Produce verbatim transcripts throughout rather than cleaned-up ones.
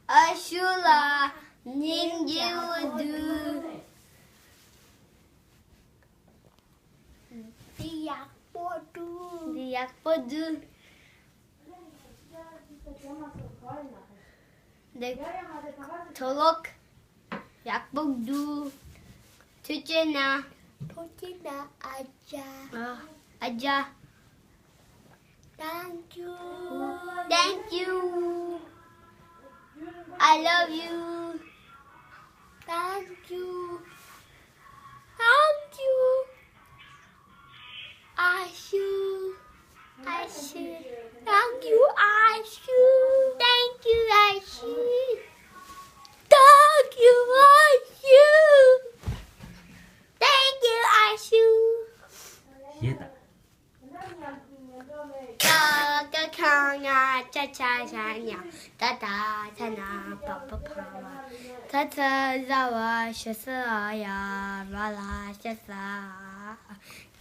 ཨ་ཤུ་ལ་སྙིང་རྗེ་བོ་འདུག་འདི་ཡག་པོ་འདུག་འདི་ཡག་པོ་འདུག་འདི་གྲོ་ལོག་ཡག་པོ་འདུག་ཐུགས་རྗེ་གནང་། ཐུགས་རྗེ་གནང་། ཨ་ཅག་ཨ་ཅག Thank you. Thank you. I love you. Thank you. Thank you. Ashu. Ashu. Thank you, Ashu. Thank you, Ashu. Thank you, Ashu. Thank you, Ashu. ཡེ་ད། ཀ་ཀ་ཁ་ང་ཅ་ཆ་ཤ་ཉ། ཏ་ཏ་ཐ་ན་པ་པ་ཕ་མ། ཐ་ཚ་ཟ་བ་ཤ་ས་ཡ། ར་ལ་ཤ་ས།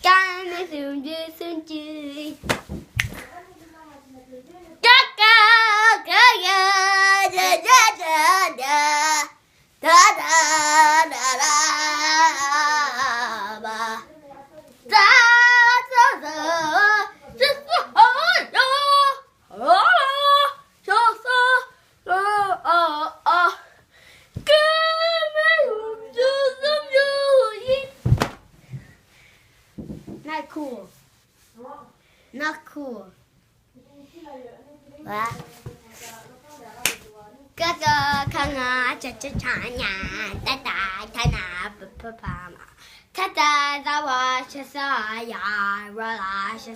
ཀ་ན་སུམ་ཅུ་སུམ་ཅུ། ཀ་ཀ་ཀ་ཡ་ད་ད་ད་ད། ད་ད་ད་ད། ད་ད་ད། ཨ། ཨ། ཨ། ཨ། ཨ། ཨ། ཨ། ཨ། ཨ། ཨ། ཀ་མ་ཡུམ་ཅུ་སུམ་ཅུ་ཡིན། Not cool. Not cool. ཀ་ཀ་ཁ་ང་ཅ་ཆ་ཤ་ཉ། ཏ་ཏ་ཐ་ན་པ་པ་ཕ་མ། ཐ་ཚ་ཟ་བ་ཤ་ས་ཡ། ར་ལ་ཤ་